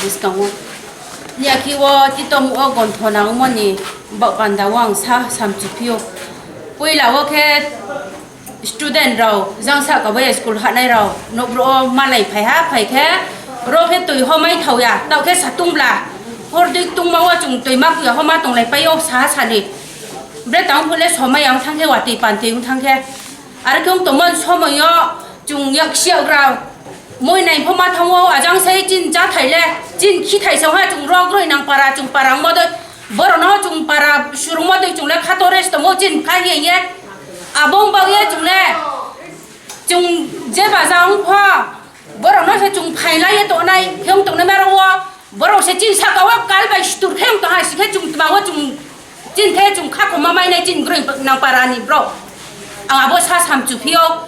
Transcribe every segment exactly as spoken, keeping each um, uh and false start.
Bwskango. Yakhi o titom o gonthona wngmani ba-, panda o ang sa samchi phio. Puila o khe student rok jangsa kabai school hanai rok nokro o malai phai ha, phai khe ro khe twi homai thauya, tao khe satung bla hor dui tungma o chung twi ma kuya homa tonglai pai o saha sani. Bre tang phule somai ang thang khe watwi pantwi wng thang khe. Ar khe wng tongmani somoio chung yak siyagra moi nai pho ma thango, ajang sai chin cha thaile, chin khi thai song ha chung rok roi nang para, chung para wngma doi, borok no chung para surungma doi chung le khato rest tongo chin khai ye ye. Abo wng bak ye chung le, chung je baja wng pho, borok no se chung phai lai ye tongnai, khe wng tongnai ma rok o. Borok se chini saka o kal bai sutur khe wng tong hai, si khe chung tma o chung chini khe chung kha khoma mai nai chini groi nang para ni borok. Ang abo sa samchu phio.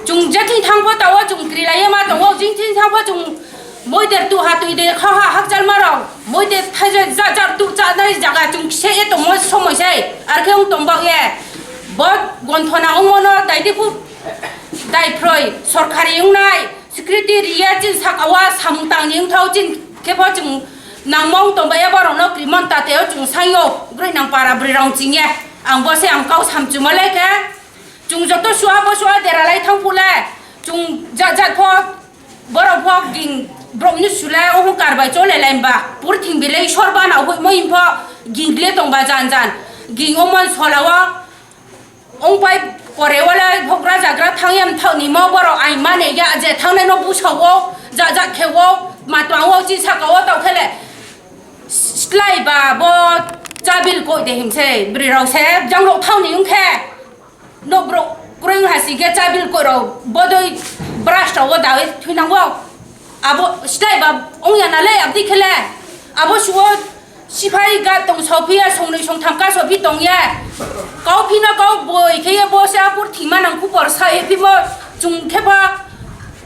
Chung je thing thang pho ta o chung kri lai ye ma tong o, jing thing thang pho chung moi der tu ha tui de kha ha hakchal ma rok. Moi de thai je ja ja tu cha nai jaga chung se ye tong mo somoi sai. Ar khe wng tong bak ye. Bo gonthona wng mo no dai di phu dai phroi sorkari wng nai. Security riya chin saka o samung tangni wngthao chin khe pho chwng nangmung tongbai borok no krimon ta teo chwng saio bwrwi nang para bwrwi rong chingye. Ang bo se ang kau samchuma le khe chwng joto sua bo sua dera lai thang phule chwng jat jat pho borok pho ging brok ni sule ohung karbai chole lai ba purthing bilai sor bana hoi moi pho ging le tongba jan jan ging omon sola o. Wng pai pore wala bogra jagra thang yam thang ni mo borok ai mane ya je thangnai no busa o ja ja khe o ma twang o chi saka o tau khele slai ba bo chabil koi de himse bri rok se jang rok thang ni wng khe no bro kureng ha si khe chabil koi rok bodoi brush rok o dawi thui nang o abo slai ba wng ya na le abdi khele abo suo Siphai ga tong sophiya songnoi songtham ka sophi tongya. Kau phino kau boi khe ye bo se apor thima nang kupor sa ye phimo chung khe pha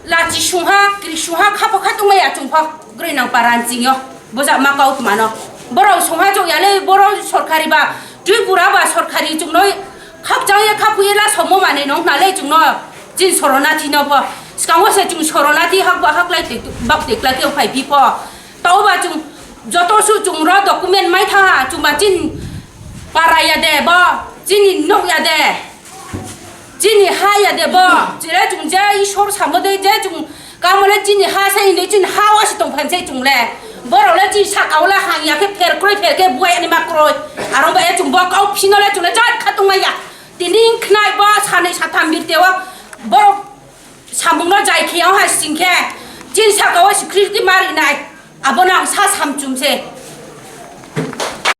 lachi sungha kri sungha kha pha kha tongma ya chung pha groi nang paran chingyo. Bo ja ma kau tma no. Borok sungha chok ya le borok sorkari ba Tripura ba sorkari chung noi khak chang ye kha phu ye la somo mane nong na le chung no. Chin sorona thi no pho. Skango se chung sorona thi hak ba hak lai te bak te kla khe phai phi pho. Tao ba chung joto su chung ro document mai tha ha, chung ba chin para ya de bo, chini nok ya de, chini ha ya de bo, chire chung je Ishwar samo de je chung kamo le chini ha se inde chin ha wa si tong phan se chung le. Boro le chin saka o le hang ya khe pher kroi pher khe buai ani ma kroi. Arong ba e chung bo kau phino le chung le jat kha tong ma ya. Tini khnai bo sanai satham birte o borok Samungno jai khe wng hai sing khe, chini saka o security ma rinai, abono ang sa samchum se.